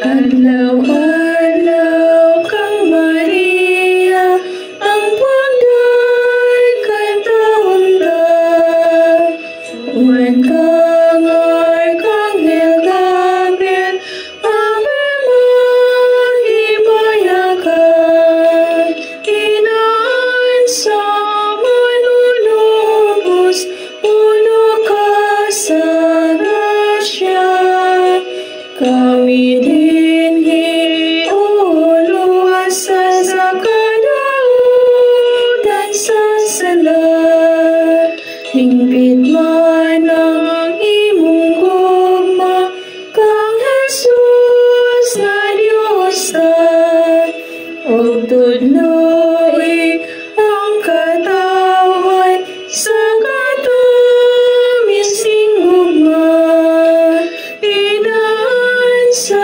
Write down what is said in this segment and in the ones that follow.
Adlaw-adlaw kang Maria, ang pagday kantahon ta. Uban kang Arkanghel Gabriel, Ave mahimaya ka. Inahan sa manunubos, puno ka sa grasya. Kami dinhi uluwasa sa kadautan sa sala. Hingpit man ang imong gugma kang Jesus nga Diyos ta. Ug tudloi ang katawhan sa katamis ning gugma. Inahan sa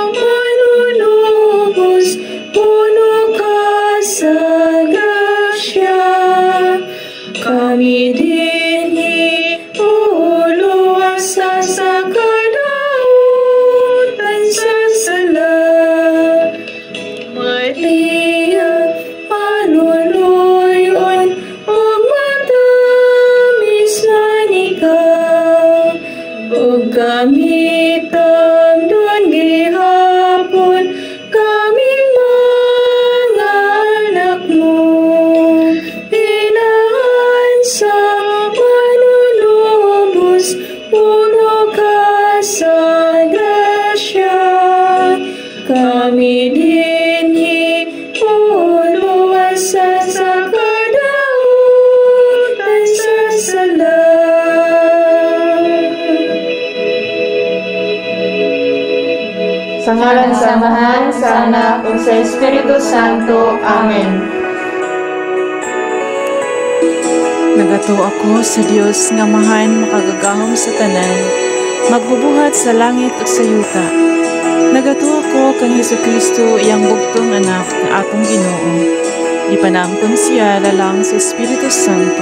manunubos, puno ka sa grasya. Kami dinhi uluwasa sa kadautan sa sala. Maria, panuluyon, ug matamis man ikaw. Ug kami tamdon gihapon, kaming mga anak mo. Inahan sa manunubos, puno ka sa grasya. Kami dinhi uluwasa sa kadautan sa sala. Sa ngalan sa Amahan, sa Anak, ug sa Espiritu Santo. Amen. Nagatuo ako sa Dios nga Amahan makagagahom sa tanan, magbubuhat sa langit ug sa yuta. Nagatuo ako kang Hesukristo, iyang bugtong anak nga atong Ginoo. Gipanangkon siya lalang sa Espiritu Santo,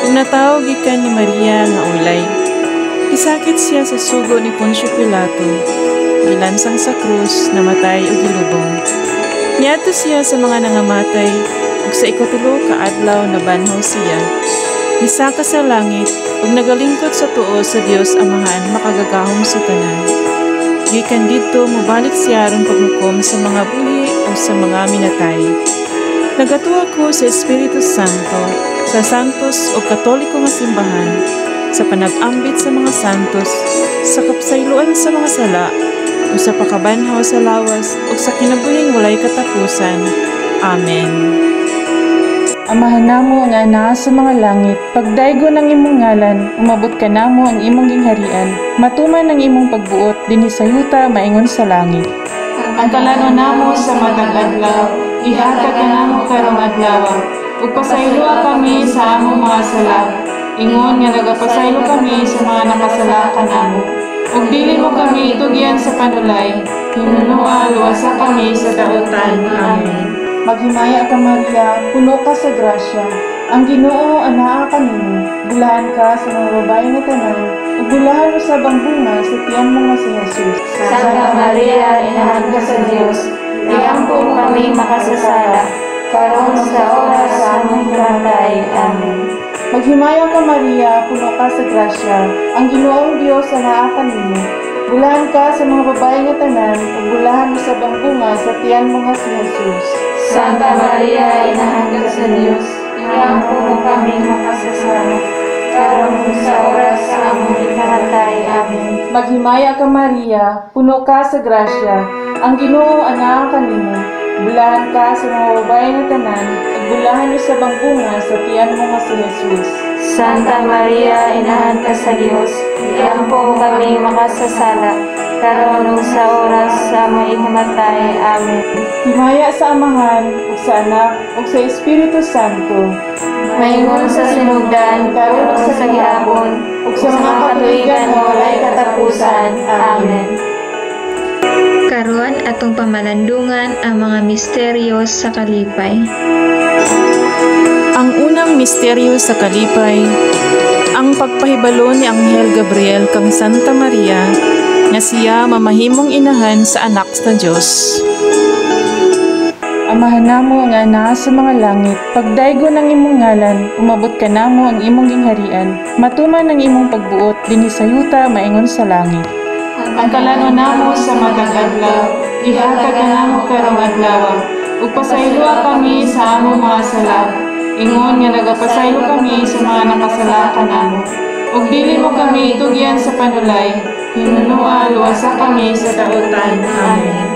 ug natawo gikan ni Maria nga ulay. Gisakit siya sa sugo ni Poncio Pilato, gilansang sa krus, namatay ug gilubong. Niadto siya sa mga nangamatay, ug sa ikatulo ka adlaw nabanhaw siya. Misaka sa langit ug nagalingkod sa tuo sa Dios Amahan makagagahom sa tanan. Gikan didto mobalik siya aron paghukom sa mga buhi ug sa mga minatay. Nagatuo ako sa Espiritu Santo, sa santos ug katoliko nga simbahan, sa panag-ambit sa mga santos, sa kapsayloan sa mga sala, ug sa pakabanhaw sa lawas ug sa kinabuhing walay katapusan. Amen. Amahan namo nga anaa sa mga langit, pagdaygon ang imong ngalan, umabot ka namo ang imong gingharian, matuman ang imong pagbuot dinhi sa yuta maingon sa langit. Ang kalan-on namo sa matag adlaw, ihatag kanamo karong adlaw, ug pasayloa kami sa among mga sala, ingon nga nagapasaylo kami sa mga nakasala kanamo. Ug dili mo kami itugyan sa panulay, hinunoa luwasa kami sa dautan. Amen. Maghimaya ka Maria, puno ka sa grasya. Ang Ginoo anaa kanimo, bulahan ka sa mga babae nga tanan, ug bulahan usab ang bunga sa tiyan mo nga si Jesus. Santa Maria, inahan ka sa Dios, iampo kami makasasala, karon sa oras sa among kamatay. Amen. Maghimaya ka Maria, puno ka sa grasya. Ang Ginoong Dios anaa kanimo, bulahan ka sa mga babae nga tanan, ug bulahan usab ang bunga sa tiyan mo nga si Jesus. Santa Maria, inahan ka sa Dios, iampo kami makasasala, karon sa oras sa among ikamatay. Amen. Maghimaya ka Maria, puno ka sa grasya. Ang Ginoo anaa kanimo, bulahan ka sa mga babae nga tanan, ug bulahan usab ang bunga sa tiyan mo nga si Jesus. Santa Maria, inahan ka sa Dios, iampo kami makasasala, karon ug sa oras sa among ikamatay. Amen. Himaya sa Amahan, ug sa Anak, ug sa Espiritu Santo. Maingon sa sinugdan, karon ug sa gihapon, ug sa mga katuigan nga walay katapusan. Amen. Karon atong pamalandungan ang mga misteryo sa kalipay. Ang unang misteryo sa kalipay, ang pagpahibalo ni Anghel Gabriel kang Santa Maria Nga siya mamahimong inahan sa anak sa Dios. Amahan namo nga anaa sa mga langit, pagdaygon ang imong ngalan, umabot ka namo ang imong gingharian, matuman ang imong pagbuot dinhi sa yuta maingon sa langit. Ang kalan-on namo sa matag adlaw, ihatag kanamo karong adlaw, ug pasayloa kami sa among mga sala, ingon nga nagapasaylo kami sa mga nakasala kanamo. Ug dili mo kami itugyan sa panulay, hinunoa luwasa kami sa dautan. Amen.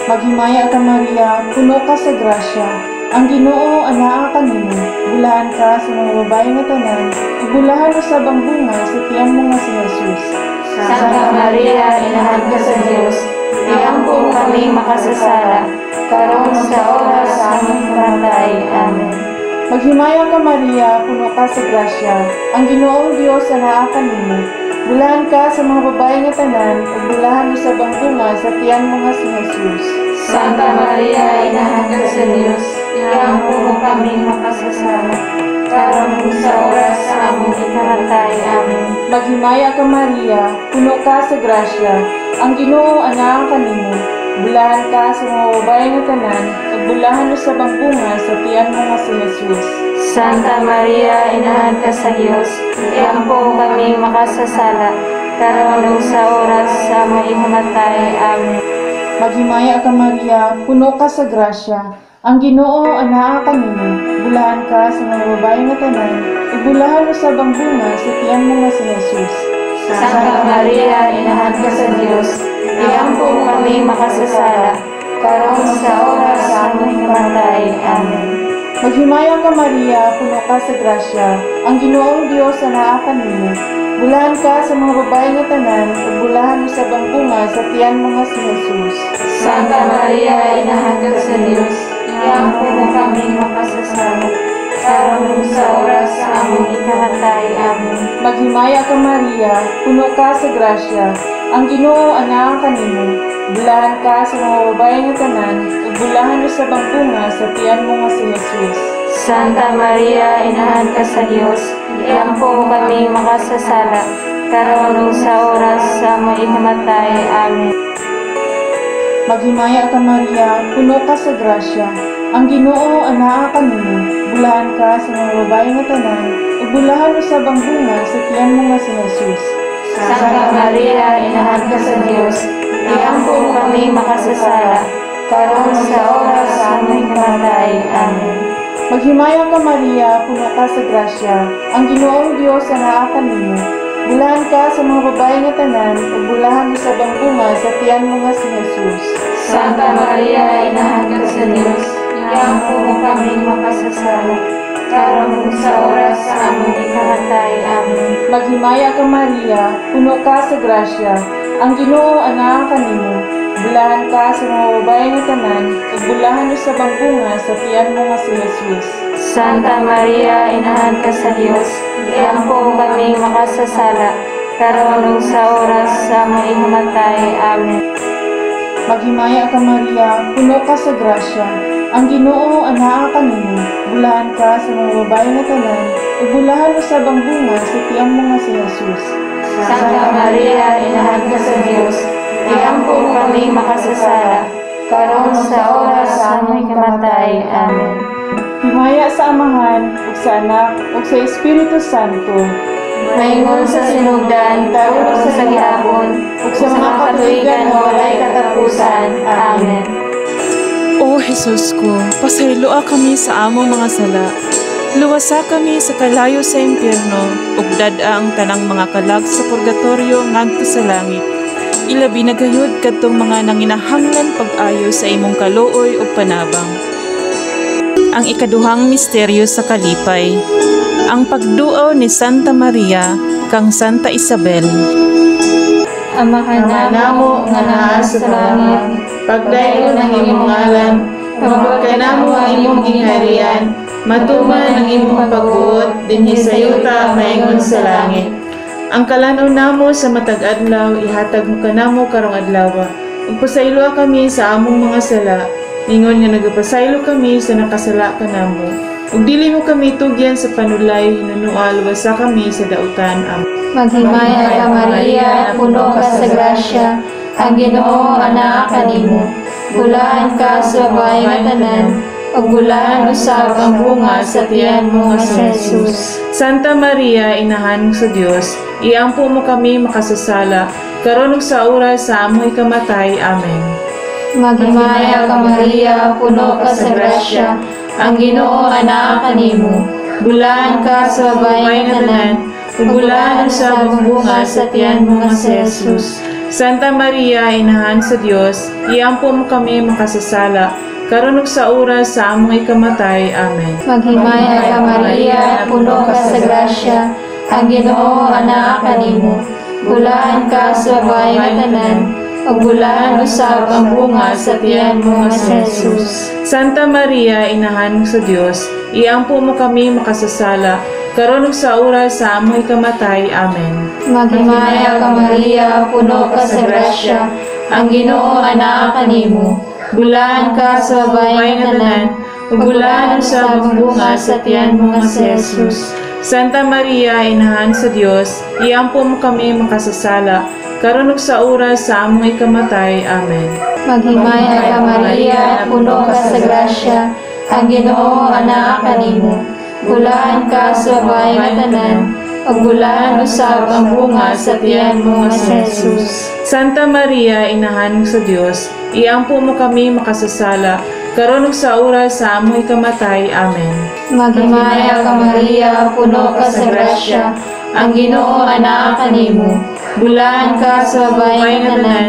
Maghimaya ka, Maria, puno ka sa grasya. Ang Ginoo anaa kanimo. Bulahan ka sa mga babae nga tanan, ug bulahan usab ang bunga sa tiyan mo nga si Jesus. Santa Maria, inahan ka sa Dios, iampo kami makasasala, karon sa oras sa among kamatay. Amen. Maghimaya ka, Maria, puno ka sa grasya. Ang Ginoong Dios anaa kanimo. Bulahan ka sa mga babae nga tanan, ug bulahan usab ang bunga sa tiyan mo nga si Jesus. Santa Maria, inahan ka sa Dios, iampo kami makasasala, karon sa oras sa among ikamatay. Amen. Maghimaya ka, Maria, puno ka sa grasya. Ang Ginoo anaa kanimo. Bulahan ka sa mga babae nga tanan, ug bulahan usab ang bunga sa tiyan mo nga si Jesus. Santa Maria, inahan ka sa Dios, iampo kami makasasala, karon sa oras sa among ikamatay. Amen. Maghimaya ka, Maria, puno ka sa grasya. Ang Ginoo anaa kanimo. Bulahan ka sa mga babae nga tanan, ug bulahan usab ang bunga sa tiyan mo nga si Jesus. Santa Maria, inahan ka sa Dios, iampo kami makasasala, karon sa oras sa among ikamatay. Amen. Maghimaya ka, Maria, puno ka sa grasya. Ang Ginoong Dios anaa kanimo. Bulahan ka sa mga babae nga tanan, ug bulahan usab ang bunga sa tiyan mo nga si Jesus. Santa Maria, inahan ka sa Dios, iampo kami makasasala, karon sa oras sa among ikamatay. Amen. Maghimaya ka, Maria, puno ka sa grasya. Ang Ginoo anaa kanimo. Bulahan ka sa mga babae nga tanan, ug bulahan usab ang bunga sa tiyan mo nga si Jesus. Santa Maria, inahan ka sa Dios, iampo kami makasasala, karon sa oras sa among ikamatay. Amen. Maghimaya ka, Maria, puno ka sa grasya. Ang Ginoo anaa kanimo. Bulahan ka sa mga babae nga tanan, ug bulahan usab ang bunga sa tiyan mo nga si Jesus. Santa Maria, inahan ka sa Dios, iampo kami makasasala, karon sa oras sa among ikamatay. Amen. Maghimaya ka, Maria, puno ka sa grasya. Ang Ginoong Dios anaa kanimo. Bulahan ka sa mga babae nga tanan, ug bulahan usab ang bunga sa tiyan mo nga si Jesus. Santa Maria, inahan ka sa Dios, iampo kami makasasala, karon sa oras sa among ikamatay. Amen. Maghimaya ka, Maria, puno ka sa grasya. Ang Ginoo anaa kanimo. Bulahan ka sa mga babae nga tanan, ug bulahan usab ang bunga sa tiyan mo nga si Jesus. Santa Maria, inahan ka sa Dios, iampo kami makasasala, karon sa oras sa among ikamatay. Amen. Maghimaya ka, Maria, puno ka sa grasya. Ang Ginoo anaa kanimo. Bulahan ka sa mga babae nga tanan, ug bulahan usab ang bunga sa tiyan mo nga si Jesus. Santa Maria, inahan ka sa Dios, iampo kami makasasala, karon sa oras sa among ikamatay. Amen. Himaya sa Amahan, ug sa Anak, ug sa Espiritu Santo. Maingon sa sinugdan, karon sa gihapon, ug sa mga katuigan nga walay katapusan. Amen. O Jesus ko, pasayloa kami sa among mga sala. Luwasa kami sa kalayo sa impyerno, ug dad-a ang tanang mga kalag sa purgatorio ngadto sa langit. Ilabi na gayud kadtong mga nanginahanglan pag-ayo sa imong kaluoy ug panabang. Ang ikaduhang misteryo sa kalipay, ang pagduaw ni Santa Maria kang Santa Isabel. Amahan Ama namo nga naa sa langit, pagdaygon ang imong ngalan, umabot kanamo ang imong gingharian, matuman ang imong pagbuot dinhi sa yuta maingon sa langit. Ang kalan-on namo sa matag adlaw ihatag mo kanamo karong adlaw. Ug pasayloa kami sa among mga sala, ingon nga nagapasaylo kami sa nakasala kanamo. Ug dili mo kami tugyan sa panulay, hinunoa luwasa kami sa dautan. Amen. Maghimaya ka Maria, puno ka sa grasya, ang Ginoo anaa kanimo. Bulahan ka sa babae nga tanan, ug bulahan usab ang bunga sa tiyan mo nga si Jesus. Santa Maria, Inahan sa Dios, iampo mo kami makasasala, karon ug sa oras sa among ikamatay. Amen. Maghimaya ka Maria, puno ka sa grasya, ang Ginoo anaa kanimo. Bulahan ka sa babae nga tanan, ug bulahan usab ang bunga sa tiyan mo nga si Jesus. Santa Maria, Inahan sa Dios, iampo mo kami makasasala, karon ug sa oras sa among ikamatay. Amen. Maghimaya ka Maria, puno ka sa grasya, ang Ginoo anaa kanimo. Bulahan ka sa babae nga tanan, ug bulahan usab ang bunga sa tiyan mo nga si Jesus. Santa Maria, Inahan sa Dios, iampo mo kami makasasala, karon ug sa oras sa among ikamatay. Amen. Maghimaya ka Maria, puno ka sa grasya, ang Ginoo anaa kanimo. Bulahan ka sa babae nga tanan, ug bulahan usab ang bunga sa tiyan mo nga si Jesus. Santa Maria, Inahan sa Dios, iampo mo kami makasasala, karon ug sa oras sa among ikamatay. Amen. Maghimaya ka Maria, puno ka sa grasya, ang Ginoo anaa kanimo. Bulahan ka sa babae nga tanan, ug bulahan usab ang bunga sa tiyan mo nga si Jesus. Santa Maria, Inahan sa Dios, iampo mo kami makasasala, karon ug sa oras sa among ikamatay. Amen. Maghimaya ka Maria, puno ka sa grasya, ang Ginoo anaa kanimo. Bulahan ka sa babae nga tanan,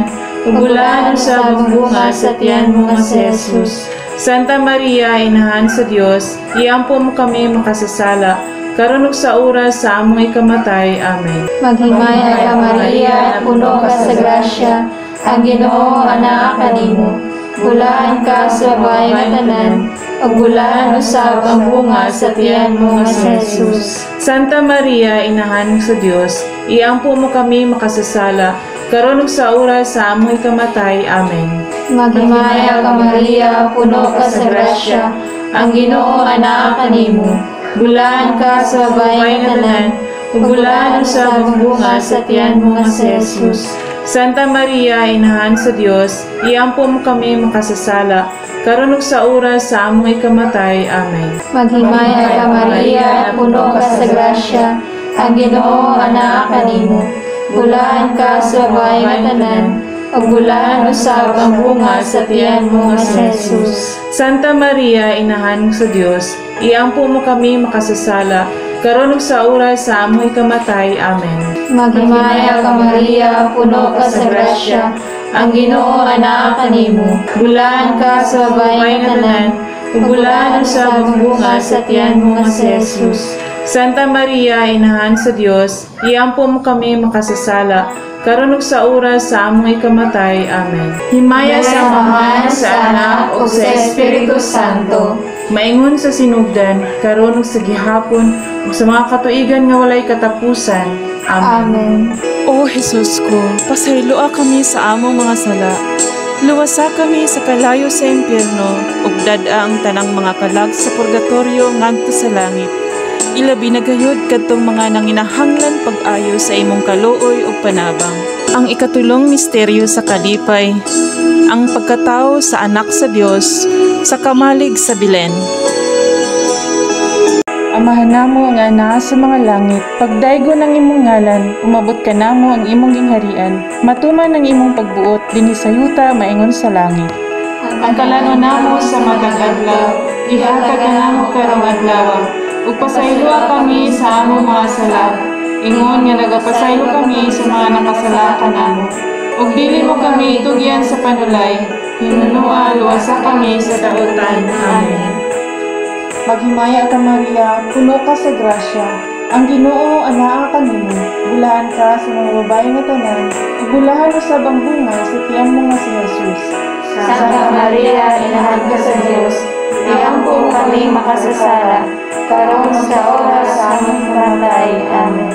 ug bulahan usab ang bunga sa tiyan mo nga si Jesus. Santa Maria, Inahan sa Dios, iampo mo kami makasasala, karon ug sa oras sa among ikamatay. Amen. Maghimaya ka Maria, puno ka sa grasya, ang Ginoo anaa kanimo. Bulahan ka sa babae nga tanan, ug bulahan usab ang bunga sa tiyan mo nga si Jesus. Santa Maria, Inahan sa Dios, iampo mo kami makasasala, karon ug sa oras sa among ikamatay. Amen. Maghimaya ka Maria, puno ka sa grasya, ang Ginoo anaa kanimo. Bulahan ka sa babae nga tanan, ug bulahan usab ang bunga sa tiyan mo nga si Jesus. Santa Maria, Inahan sa Dios, iampo mo kami makasasala, karon ug sa oras sa among ikamatay. Amen. Maghimaya ka Maria, puno ka sa grasya, ang Ginoo anaa kanimo. Bulahan ka sa babae nga tanan, ug bulahan usab ang bunga sa tiyan mo nga si Jesus. Santa Maria, Inahan sa Dios, iampo mo kami makasasala, karon ug sa oras sa among ikamatay. Amen. Maghimaya ka Maria, puno ka sa grasya, ang Ginoo anaa kanimo. Bulahan ka sa babae nga tanan, ug bulahan usab ang bunga sa tiyan mo nga si Jesus. Santa Maria, Inahan sa Dios, iampo mo kami makasasala, karon ug sa oras sa among ikamatay. Amen. Himaya sa Amahan, sa Anak, ug sa Espiritu Santo. Maingon sa sinugdan, karon ug sa gihapon, ug sa mga katuigan nga walay katapusan. Amen. Amen. O Jesus ko, pasayloa kami sa among mga sala. Luwasa kami sa kalayo sa impyerno, ug dad-a ang tanang mga kalag sa purgatorio ngadto sa langit. Ilabi na gayud kadtong mga nanginahanglan pag-ayo sa imong kaluoy ug panabang. Ang ikatulong misteryo sa kalipay, ang pagkatao sa anak sa Dios sa kamalig sa Belen. Amahan namo nga naa sa mga langit, pagdaygon ang imong ngalan, umabot ka namo ang imong gingharian, matuman ang imong pagbuot dinhi sa yuta maingon sa langit. Ang kalanon namo sa matag adlaw, ihatag kanamo karong adlaw, ug pasayloa kami sa among mga sala, ingon nga nagapasaylo kami sa mga nakasala kanamo. Ug dili mo kami itugyan sa panulay, hinunoa luwasa kami sa dautan. Amen. Maghimaya ka Maria, puno ka sa grasya, ang Ginoo anaa kanimo, bulahan ka sa mga babae nga tanan, ug bulahan usab ang bunga sa tiyan mo nga si Jesus. Santa Maria, Inahan ka sa Dios, iampo kami makasasala, karon sa oras sa among kamatay. Amen.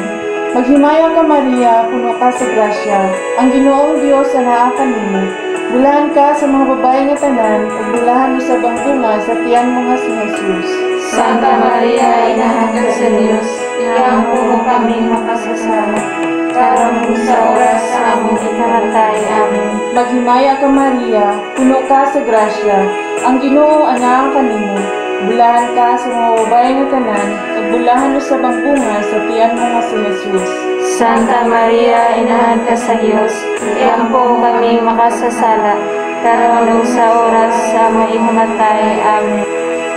Maghimaya ka Maria, puno ka sa grasya, ang Ginoong Dios anaa kanimo. Bulahan ka sa mga babae nga tanan, ug bulahan usab ang bunga sa tiyan mo nga si Jesus. Santa Maria, Inahan ka sa Dios, Iampo mo kami makasasala, karon ug sa oras sa among ikamatay. Amen. Maghimaya ka, Maria, puno ka sa grasya, ang Ginoo anaa kanimo. Bulahan ka sa mga babae nga tanan, ug bulahan usab ang bunga sa tiyan mo nga si Jesus. Santa Maria, Inahan ka sa Dios, iampo mo kami makasasala, karon ug sa oras sa among ikamatay. Amen.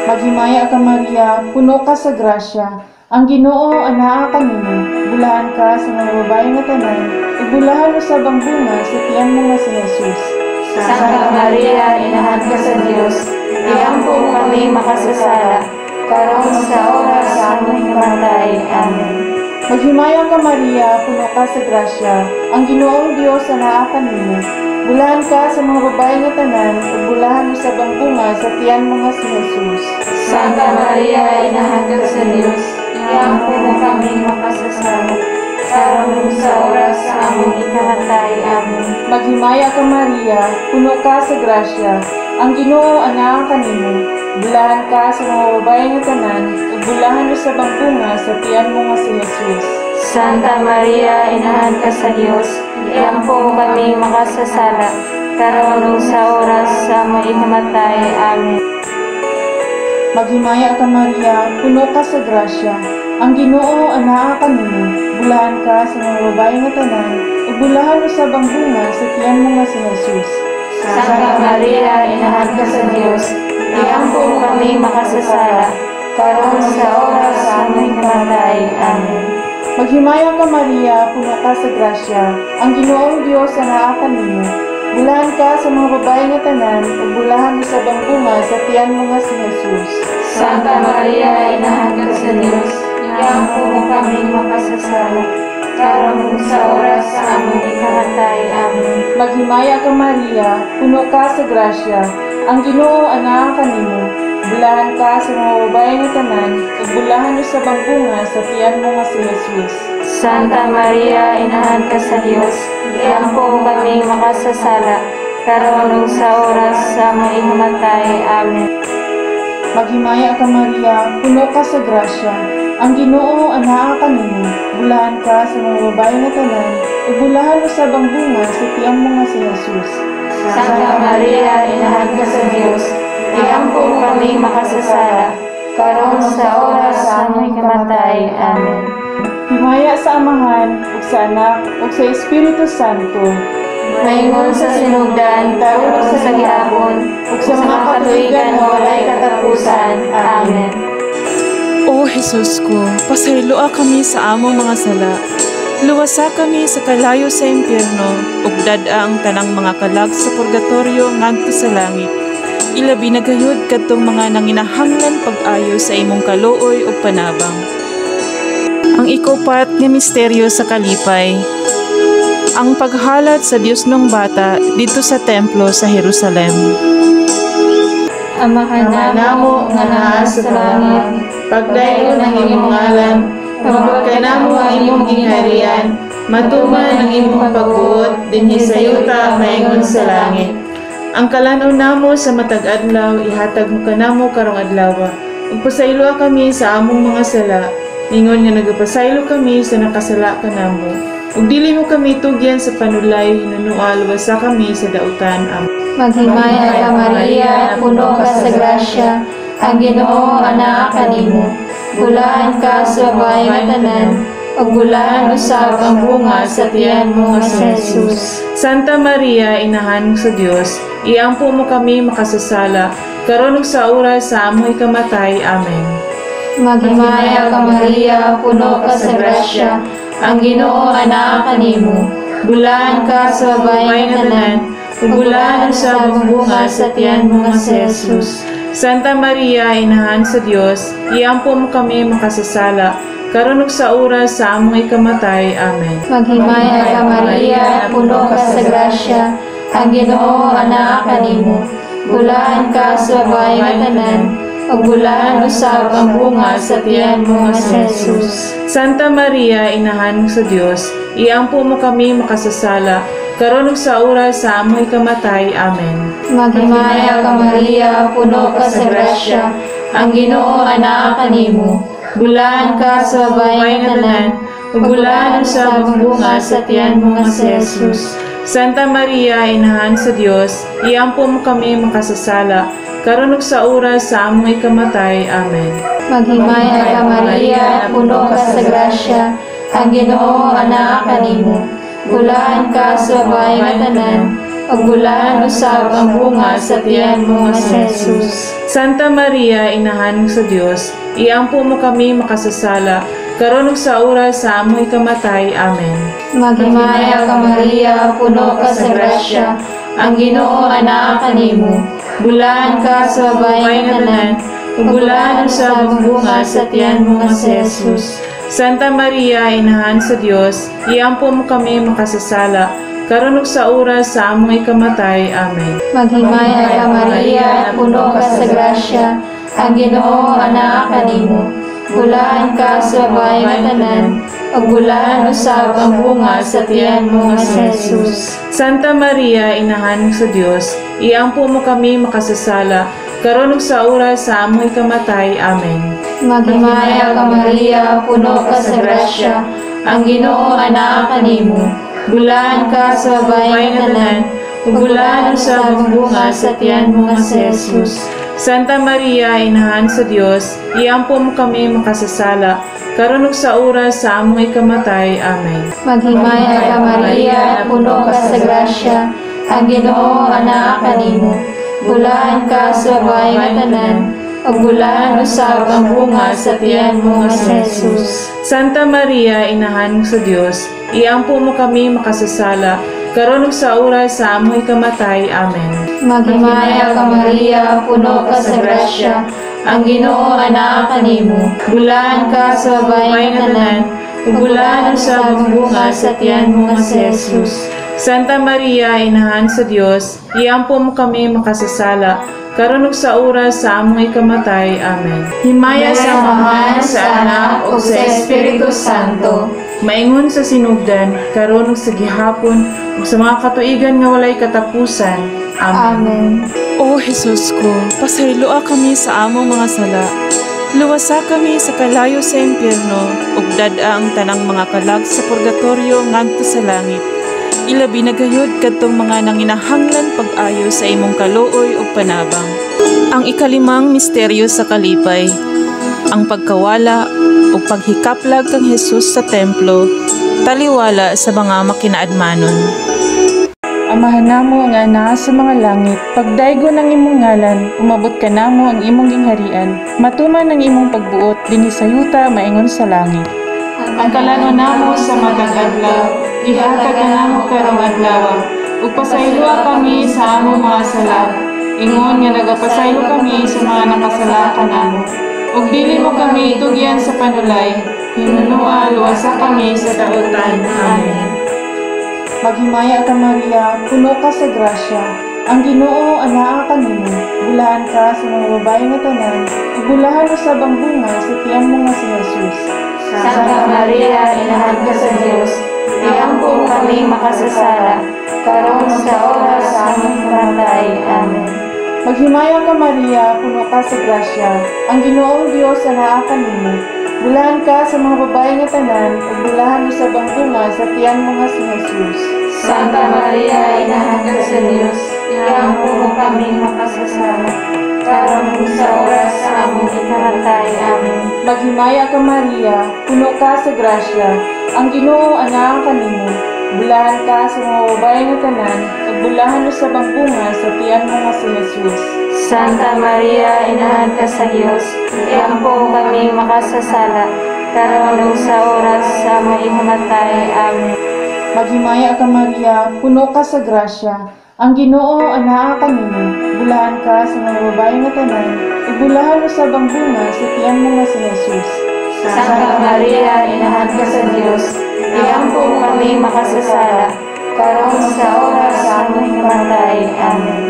Maghimaya ka, Maria, puno ka sa grasya, ang Ginoo anaa kanimo. Bulahan ka sa mga babae nga tanan, ug bulahan usab ang bunga sa tiyan mo nga si Jesus. Santa Maria, Inahan ka sa Dios, iampo mo kami makasasala, karon sa oras sa among ikamatay. Amen. Maghimaya ka, Maria, puno ka sa grasya, ang Ginoong Dios anaa kanimo. Bulahan ka sa mga babae nga tanan, ug bulahan usab ang bunga sa tiyan mo nga si Jesus. Santa Maria, Inahan ka sa Dios, iampo mo kami makasasala, karon ug sa oras sa among ikamatay. Amen. Maghimaya ka, Maria, puno ka sa grasya, ang Ginoo anaa kanimo. Bulahan ka sa mga babae nga tanan, ug bulahan usab ang bunga sa tiyan mo nga si Jesus. Santa Maria, Inahan ka sa Dios, iampo mo kami makasasala, karon ug sa oras sa among ikamatay. Amen. Maghimaya ka, Maria, puno ka sa grasya, ang Ginoo anaa kanimo. Bulahan ka sa mga babae nga tanan, ug bulahan usab ang bunga sa tiyan mo nga si Jesus. Santa Maria, Inahan ka sa Dios, iampo mo kami makasasala, karon sa oras sa among ikamatay. Amen. Maghimaya ka, Maria, puno ka sa grasya, ang Ginoong Dios anaa kanimo. Bulahan ka sa mga babae nga tanan, ug bulahan usab ang bunga sa tiyan mo nga si Jesus. Santa Maria, Inahan ka sa Dios, iampo mo kami makasasala, karon ug sa oras sa among ikamatay. Amen. Maghimaya ka, Maria, puno ka sa grasya, ang Ginoo anaa kanimo. Bulahan ka sa mga babae nga tanan, ug bulahan usab ang bunga sa tiyan mo nga si Jesus. Santa Maria, Inahan ka sa Dios, iampo mo kami makasasala, karon ug sa oras sa among ikamatay. Amen. Maghimaya ka, Maria, puno ka sa grasya, ang Ginoo anaa kanimo. Bulahan ka sa mga babae nga tanan, ug bulahan usab ang bunga sa tiyan mo nga si Jesus. Santa Maria, Inahan ka sa Dios, iampo mo kami makasasala, karon sa oras sa among ikamatay. Amen. Himaya sa Amahan, ug sa Anak, ug sa Espiritu Santo. Maingon sa sinugdan, karon ug sa gihapon, ug sa mga katuigan nga walay katapusan. Amen. O Jesus ko, pasayloa kami sa among mga sala. Luwasa kami sa kalayo sa impyerno, ug dad-a ang tanang mga kalag sa purgatorio ngadto sa langit. Ilabi na gayud kadtong mga nanginahanglan pag-ayo sa imong kaluoy ug panabang. Ang ikaupat nga misteryo sa kalipay, ang paghalad sa Diosnong Bata didto sa templo sa Jerusalem. Amahan Ama namo nga naa sa langit, pagdaygon ang imong ngalan, umabot kanamo ang imong gingharian, matuman ang imong pagbuot dinhi sa yuta maingon sa langit. Ang kalan-on namo sa matag adlaw ihatag mo kanamo karong adlaw. Ug pasayloa kami sa among mga sala, ingon nga nagapasaylo kami sa nakasala kanamo. Ug dili mo kami tugyan sa panulay, hinunua luwasa kami sa dautan. Amen. Maghimaya ka, Maria, puno ka sa grasya, ang Ginoo anaa kanimo. Bulahan ka sa babae nga tanan, ug bulahan usab ang bunga sa tiyan mo nga si Jesus. Santa Maria, Inahan sa Dios, iampo mo kami makasasala, karon ug sa oras sa among ikamatay. Amen. Maghimaya ka, Maria, puno ka sa grasya, ang Ginoo anaa kanimo. Bulahan ka sa babae nga tanan, ug bulahan usab ang bunga sa tiyan mo nga si Jesus. Santa Maria, Inahan sa Dios, iampo mo kami makasasala, karon ug sa oras sa among ikamatay. Amen. Maghimaya ka, Maria, puno ka sa grasya, ang Ginoo anaa kanimo. Bulahan ka sa babae nga tanan, ug bulahan usab ang bunga sa tiyan mo nga si Jesus. Santa Maria, Inahan sa Dios, iampo mo kami makasasala, karon ug sa oras sa among ikamatay. Amen. Maghimaya ka, Maria, puno ka sa grasya, ang Ginoo anaa kanimo. Bulahan ka sa babae nga tanan, ug bulahan usab ang bunga sa tiyan mo nga si Jesus. Santa Maria, Inahan sa Dios, iampo mo kami makasasala, karon ug sa oras sa among ikamatay. Amen. Maghimaya ka, Maria, puno ka sa grasya, ang Ginoo anaa kanimo. Bulahan ka sa babae nga tanan, ug bulahan usab ang bunga sa tiyan mo nga si Jesus. Santa Maria, Inahan sa Dios, iampo mo kami makasasala, karon ug sa oras sa among ikamatay. Amen. Maghimaya ka, Maria, puno ka sa grasya, ang Ginoo anaa kanimo. Bulahan ka sa babae nga tanan, ug bulahan usab ang bunga sa tiyan mo nga si Jesus. Santa Maria, Inahan sa Dios, iampo mo kami makasasala, karon ug sa oras sa among ikamatay. Amen. Maghimaya ka, Maria, puno ka sa grasya, ang Ginoo anaa kanimo. Bulahan ka sa babae nga tanan, ug bulahan usab ang bunga sa tiyan mo nga si Jesus. Santa Maria, Inahan sa Dios, iampo mo kami makasasala, karon ug sa oras sa among ikamatay. Amen. Maghimaya ka, Maria, puno ka sa grasya, ang Ginoo anaa kanimo. Bulahan ka sa babae nga tanan, ug bulahan usab ang bunga sa tiyan mo nga si Jesus. Santa Maria, Inahan sa Dios, iampo mo kami makasasala, karon ug sa oras sa among ikamatay. Amen. Maghimaya ka, Maria, puno ka sa grasya, ang Ginoo anaa kanimo. Bulahan ka sa babae nga tanan, ug bulahan usab ang bunga sa tiyan mo nga si Jesus. Santa Maria, Inahan sa Dios, iampo mo kami makasasala, karon ug sa oras sa among ikamatay. Amen. Maghimaya ka, Maria, puno ka sa grasya, ang Ginoo anaa kanimo. Bulahan ka sa babae nga tanan, ug bulahan usab ang bunga sa tiyan mo nga si Jesus. Santa Maria, Inahan sa Dios, iampo mo kami makasasala, karon ug sa oras sa among ikamatay. Amen. Himaya sa Amahan, sa Anak, ug sa Espiritu Santo. Maingon sa sinugdan, karon ug sa gihapon, ug sa mga katuigan nga walay katapusan. Amen. Amen. O Jesus ko, pasayloa kami sa among mga sala. Luwasa kami sa kalayo sa impyerno, ug dad-a ang tanang mga kalag sa purgatorio ngadto sa langit. Ilabi na gayud kadtong mga nanginahanglan pag-ayo sa imong kaluoy ug panabang. Ang ikalimang misteryo sa kalipay, ang pagkawala ug paghikaplag kang Jesus sa templo, taliwala sa mga makinaadmanon. Amahan namo nga naa sa mga langit, pagdaygon ang imong ngalan, umabot ka namo ang imong gingharian, matuman ang imong pagbuot dinhi sa yuta maingon sa langit. Ang kalanon namo sa matag adlaw, ihatag kanamo karong adlaw, ug pasayloa kami sa among mga sala, ingon nga nagapasaylo kami sa mga nakasala kanamo. Ug dili mo kami itugyan sa panulay, hinunoa luwasa kami sa dautan. Amen. Maghimaya ka, Maria, puno ka sa grasya. Ang Ginoo anaa kanimo. Bulahan ka sa mga babae nga tanan, ug bulahan usab ang bunga sa tiyan mo nga si Jesus. Santa Maria, Inahan ka sa Dios, iampo kami makasasala, karon sa oras sa among kamatay. Amen. Maghimaya ka, Maria, puno ka sa grasya. Ang Ginoong Dios anaa kanimo. Bulahan ka sa mga babae nga tanan, ug bulahan usab ang bunga sa tiyan mo nga si Jesus. Santa Maria, Inahan ka sa Dios, iampo kami makasasala, karon sa oras sa among ikamatay. Amen. Maghimaya ka, Maria, puno ka sa grasya. Ang Ginoo anaa kanimo. Bulahan ka sa mga babae nga tanan, ug bulahan usab ang bunga sa tiyan mo nga si Jesus. Santa Maria, Inahan ka sa Dios, iampo kami makasasala, karon ug sa oras sa among ikamatay. Amen. Maghimaya ka, Maria, puno ka sa grasya. Ang Ginoo anaa kanimo. Bulahan ka sa mga babae nga tanan, ug bulahan usab ang bunga sa tiyan mo nga si Jesus. Santa Maria, Inahan ka sa Dios, iampo kami makasasala, karon sa oras sa among ikamatay. Amen.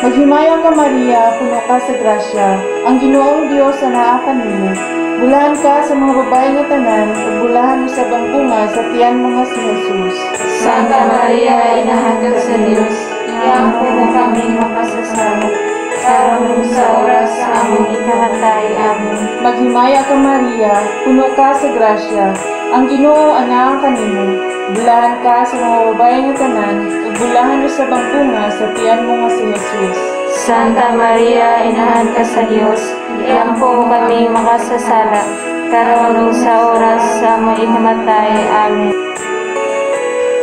Maghimaya ka, Maria, puno ka sa grasya. Ang Ginoong Dios anaa kanimo. Bulahan ka sa mga babae nga tanan, ug bulahan usab ang bunga sa tiyan mo nga si Jesus. Santa Maria, Inahan ka sa Dios, iampo kami makasasala, karon sa oras sa among ikamatay. Amen. Maghimaya ka, Maria, puno ka sa grasya, ang Ginoo anaa kanimo. Bulahan ka sa mga babaye nga tanan, ug bulahan usab ang bunga sa tiyan mo nga si Jesus. Santa Maria, Inahan ka sa Dios, iampo mo kami makasasala, karon ug sa oras sa among ikamatay. Amen.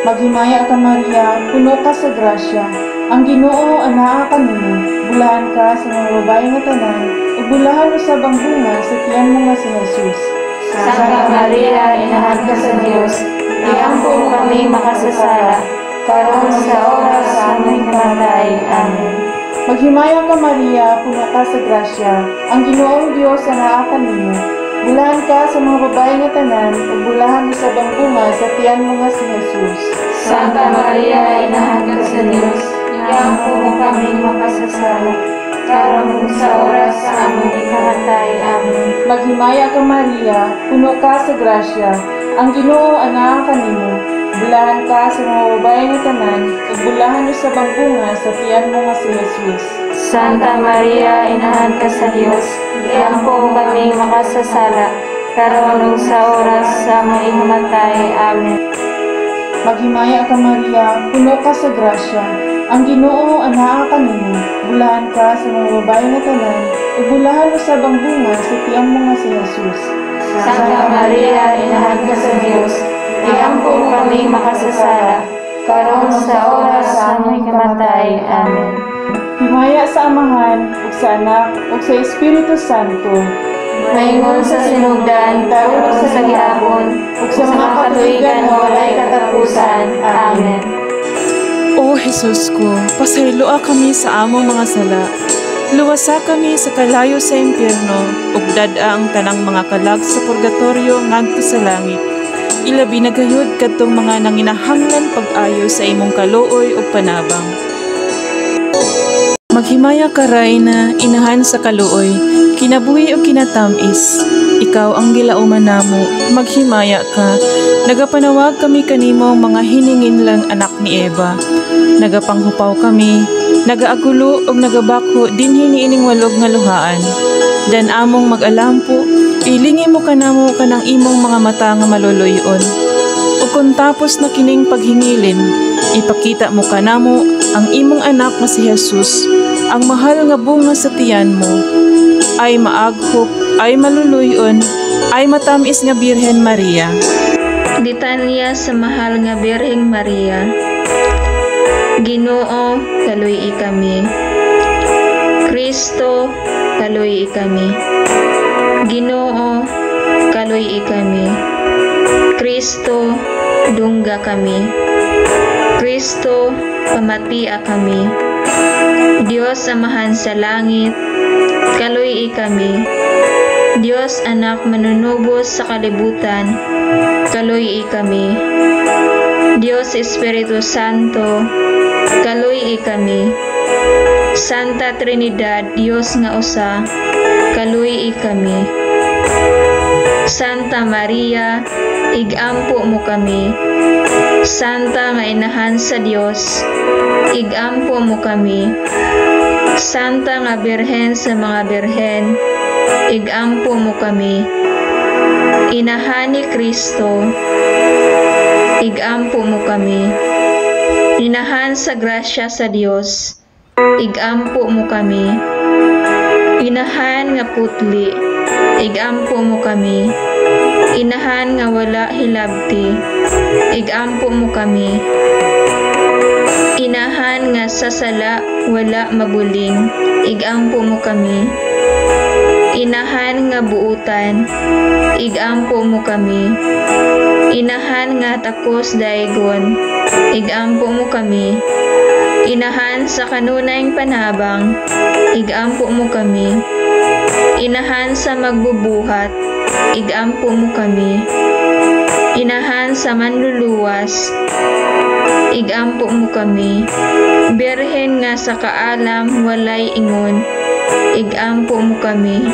Maghimaya ka, Maria, puno ka sa grasya, ang Ginoo anaa kanimo. Bulahan ka sa mga babaye nga tanan, ug bulahan usab ang bunga sa tiyan mo nga si Jesus. Santa Maria, Inahan ka sa Dios, iampo mo kami makasasala, karon sa oras sa among ikamatay. Amen. Maghimaya ka, Maria, puno ka sa grasya, ang Ginoong Dios anaa kanimo. Bulahan ka sa mga babaye nga tanan, ug bulahan usab ang bunga sa tiyan mo nga si Jesus. Santa Maria, Inahan ka sa Dios, iampo mo kami makasasala, karon ug sa oras sa among ikamatay. Amen. Maghimaya ka, Maria, puno ka sa grasya, ang Ginoo anaa kanimo. Bulahan ka sa mga babaye nga tanan, ug bulahan usab ang bunga sa tiyan mo nga si Jesus. Santa Maria, Inahan ka sa Dios, iampo mo kami makasasala, karon ug sa oras sa among ikamatay. Amen. Maghimaya ka, Maria, puno ka sa grasya, ang Ginoo anaa kanimo. Bulahan ka sa mga babaye nga tanan, ug bulahan usab ang bunga sa tiyan mo nga si Jesus. Santa Maria, Inahan ka sa Dios, iampo mo kami makasasala, karon sa oras sa among ikamatay. Amen. Himaya sa Amahan, ug sa Anak, ug sa Espiritu Santo. Maingon sa sinugdan, karon sa gihapon, ug sa mga katuigan nga walay katapusan. Amen. O Jesus ko, pasayloa kami sa among mga sala. Luwasa kami sa kalayo sa impyerno, ug dad-a ang tanang mga kalag sa purgatorio ngadto sa langit. Ilabi na gayud kadtong mga nanginahanglan pag-ayo sa imong kaluoy ug panabang. Maghimaya ka, Rayna, inahan sa kaluoy, kinabuhi ug kinatamis. Ikaw ang gilauman namo, maghimaya ka. Nagapanawag kami kanimo, mga hininginlang anak ni Eva. Nagapanghupaw kami, nagaagulo ug nagabakho dinhi niining walog nga luhaan. Dan among mag-alampo, ilingi mo kanamo kanang imong mga mata nga maluluy-on. Ug kon tapos na kining paghingilin, ipakita mo kanamo ang imong anak nga si Jesus, ang mahal nga bunga sa tiyan mo. Ay maaghop, ay maluluy-on, ay matamis nga Birhen Maria. Litanya sa Mahal nga Birheng Maria. Ginoo, kaluy-i kami. Kristo, kaluy-i kami. Ginoo, kaluy-i kami. Kristo, dungga kami. Kristo, pamatia kami. Dios Amahan sa langit, kaluy-i kami. Dios Anak manunubos sa kalibutan, kaluy-i kami. Dios Espiritu Santo, kaluy-i kami. Santa Trinidad, Dios nga usa, kaluy-i kami. Santa Maria, igampo mo kami. Santa nga inahan sa Dios, igampo mo kami. Santa nga Birhen sa mga birhen, igampo mo kami. Inahan ni Kristo, igampo mo kami. Inahan sa grasya sa Dios, igampo mo kami. Inahan nga putli, igampo mo kami. Inahan nga wala hilabti, igampo mo kami. Inahan nga sa sala wala mabuling, igampo mo kami. Inahan nga buutan, igampo mo kami. Inahan nga takos daygon, igampo mo kami. Inahan sa kanunayng panabang, igampo mo kami. Inahan sa magbubuhat, igampo mo kami. Inahan sa manluluwas, igampo mo kami. Birhen nga sa kaalam walay ingon, igampo mo kami.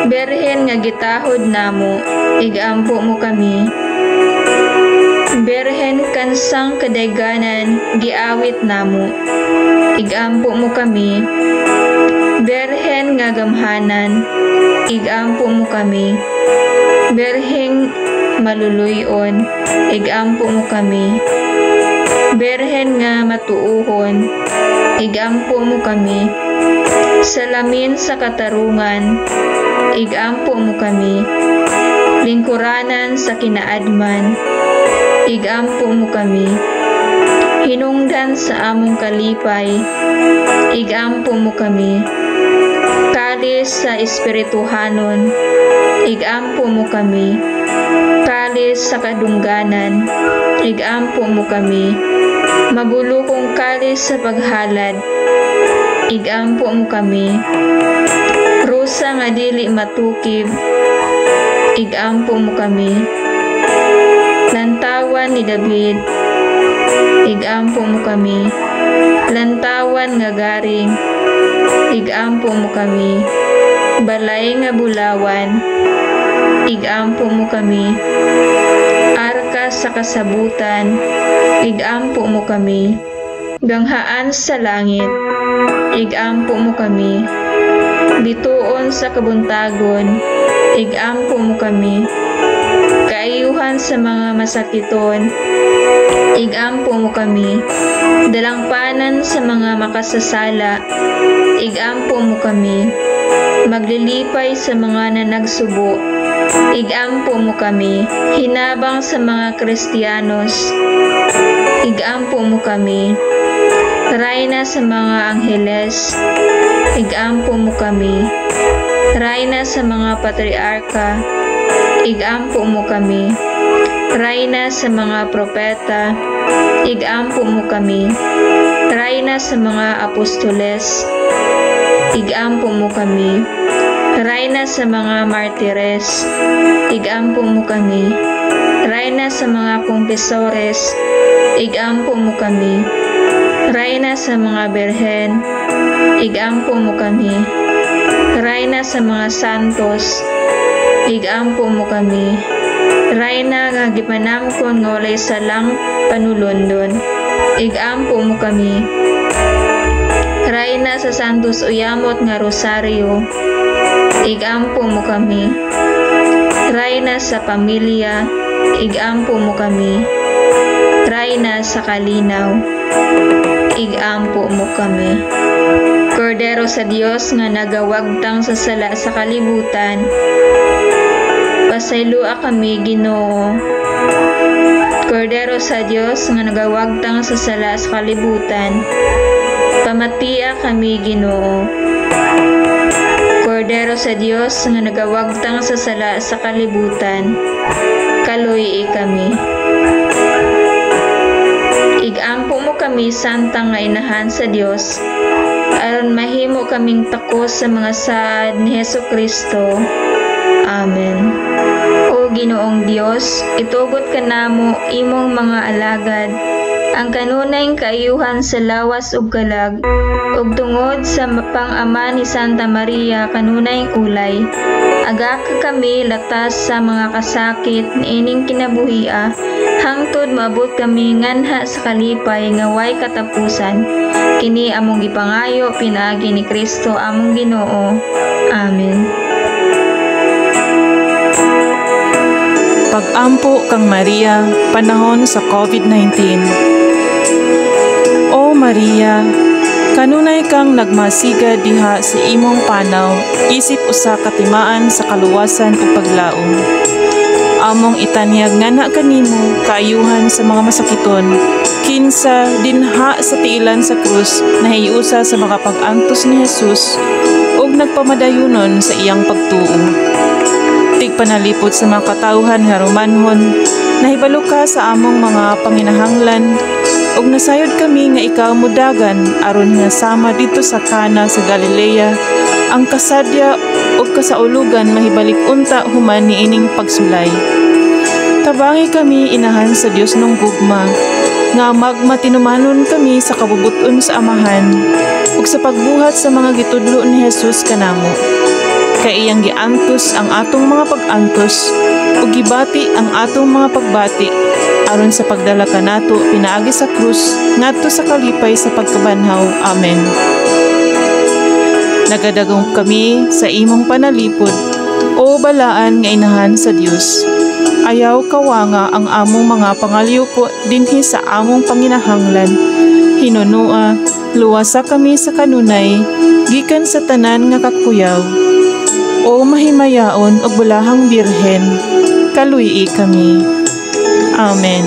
Birhen nga gitahod namo, igampo mo kami. Birhen kansang kadayganan giawit namo, igampo mo kami. Birhen nga gamhanan, igampo mo kami. Birheng maluluy-on, igampo mo kami. Birhen nga matuohon, igampo mo kami. Salamin sa katarungan, igampo mo kami. Lingkuranan sa kinaadman, igampo mo kami. Hinungdan sa among kalipay, igampo mo kami. Kalis sa espirituhanon, igampo mo kami. Kalis sa kadungganan, igampo mo kami. Mabulukong kalis sa paghalad, igampo mo kami. Rusa nga dili matukib, igampo mo kami. Lantawan ni David, igampo mo kami. Lantawan nga garing, igampo mo kami. Balay nga bulawan, igampo mo kami. Arka sa kasabutan, igampo mo kami. Ganghaan sa langit, igampo mo kami. Bituon sa kabuntagon, igampo mo kami. Kaayuhan sa mga masakiton, igampo mo kami. Dalangpanan sa mga makasasala, igampo mo kami. Maglilipay sa mga nanagsubo, igampo mo kami. Hinabang sa mga Kristiyanos, igampo mo kami. Rayna sa mga angheles, igampo mo kami. Rayna sa mga patriarka, igampo mo kami. Rayna sa mga propeta, igampo mo kami. Rayna sa mga apostoles, igampo mo kami. Rayna sa mga martires, igampo mo kami. Rayna sa mga kumpesores, igampo mo kami. Rayna sa mga birhen, igampo mo kami. Rayna sa mga santos, igampo mo kami. Rayna nga gipanamkon nga walay salang panulondon, igampo mo kami. Rayna sa Santos Uyamot nga Rosaryo, igampo mo kami. Rayna sa pamilya, igampo mo kami. Rayna sa kalinaw, igampo mo kami. Kordero sa Dios nga nagawagtang sa sala sa kalibutan, pasaylua kami, Ginoo. Kordero sa Dios nga nagawagtang sa sala sa kalibutan, pamatia kami, Ginoo. Kordero sa Dios nga nagawagtang sa sala sa kalibutan, kaluy-i kami. Igampo mo kami, Santa nga Inahan sa Dios, aron mahimo kaming takos sa mga saad ni Hesus Kristo. Amen. O Ginoong Dios, itugot kanamo imong mga alagad ang kanunay kaayuhan sa lawas ug kalag, ug tungod sa pang-ama ni Santa Maria kanunay ulay, agaka kami latas sa mga kasakit niining kinabuhia, hangtod maabot kami nganha sa kalipay nga way katapusan. Kini among gipangayo pinaagi ni Kristo among Ginoo. Amen. Pag-ampo kang Maria panahon sa COVID-19. O Maria, kanunay kang nagmasiga diha sa imong panaw isip usa ka timaan sa kaluwasan ug paglaom. Among itanyag ngana kanimo kaayuhan sa mga masakiton, kinsa dinha sa tiilan sa krus nahiusa sa mga pag-antos ni Jesus ug nagpamadayunon sa iyang pagtuo. Tigpanalipot sa mga katawhan nga Romanhon, nahibalo ka sa among mga panginahanglan ug nasayod kami nga ikaw modagan aron nga sama dito sa Kana sa Galilea ang kasadya ug kasaulugan mahibalik unta human niining pagsulay. Tabangi kami inahan sa Dios nung gugma nga magmatinumanon kami sa kabubuton sa Amahan ug sa pagbuhat sa mga gitudlo ni Jesus kanamo. Kay iyang giantos ang atong mga pag-antos ug gibati ang atong mga pagbati aron sa pagdala kanato pinaagi sa krus ngadto sa kalipay sa pagkabanhaw. Amen. Nagadagong kami sa imong panalipod O balaan nga inahan sa Dios, ayaw kawanga ang among mga pangalyupo dinhi sa among panginahanglan. Hinunua, luwasa kami sa kanunay, gikan sa tanan nga kakuyaw. O mahimayaon ug bulahang Birhen, kaluy-i kami. Amen.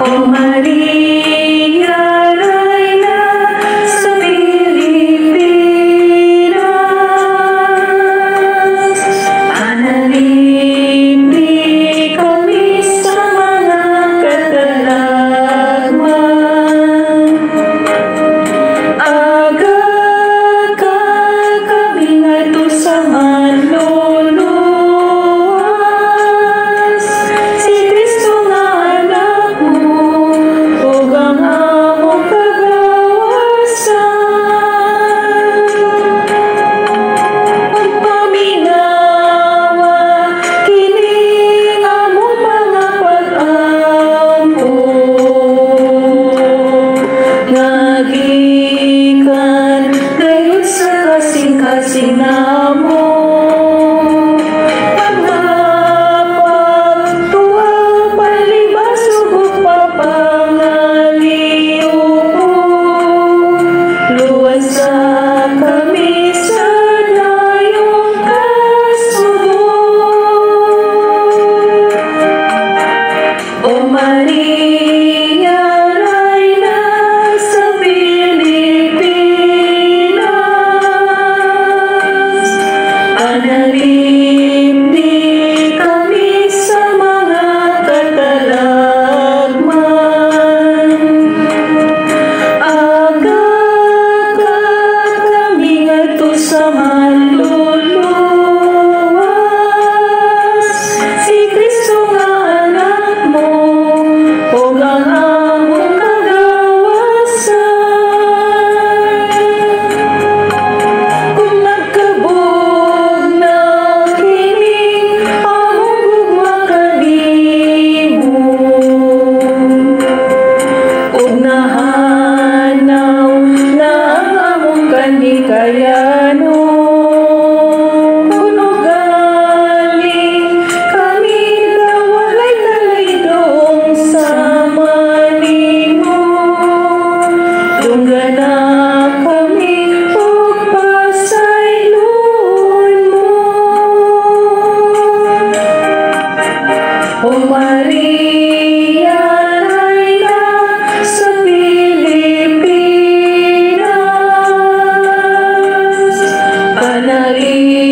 O Maria, Reyna sa Pilipinas, panalipdi kami sa mga katalagman. Aga ka kami ngadto sa manluluwas, si Kristo nga anak mo, ug ang among kagawasan. Pagpaminawa kini among mga pag-ampo, nga gikan gayud sa kasing-kasing namo. Pagpagtuwa, palibasog ug pagpangaliyupo, luwasa kami sa dayong kasubo. O Maria, Reyna sa Pilipinas, panalipdi kami sa mga katalagman. Aga ka kami ngadto sa manluluwas, si Kristo nga anak mo, ug ang among kagawasan. Kung nagkabog na kini among gugma kanimo, ug nahanaw na ang among kanikayanon, kun ugali kami daw walay kalaydong sama nimo, dunggana kami ug pasayloon mo. O Maria, Reyna sa Pilipinas, panalipdi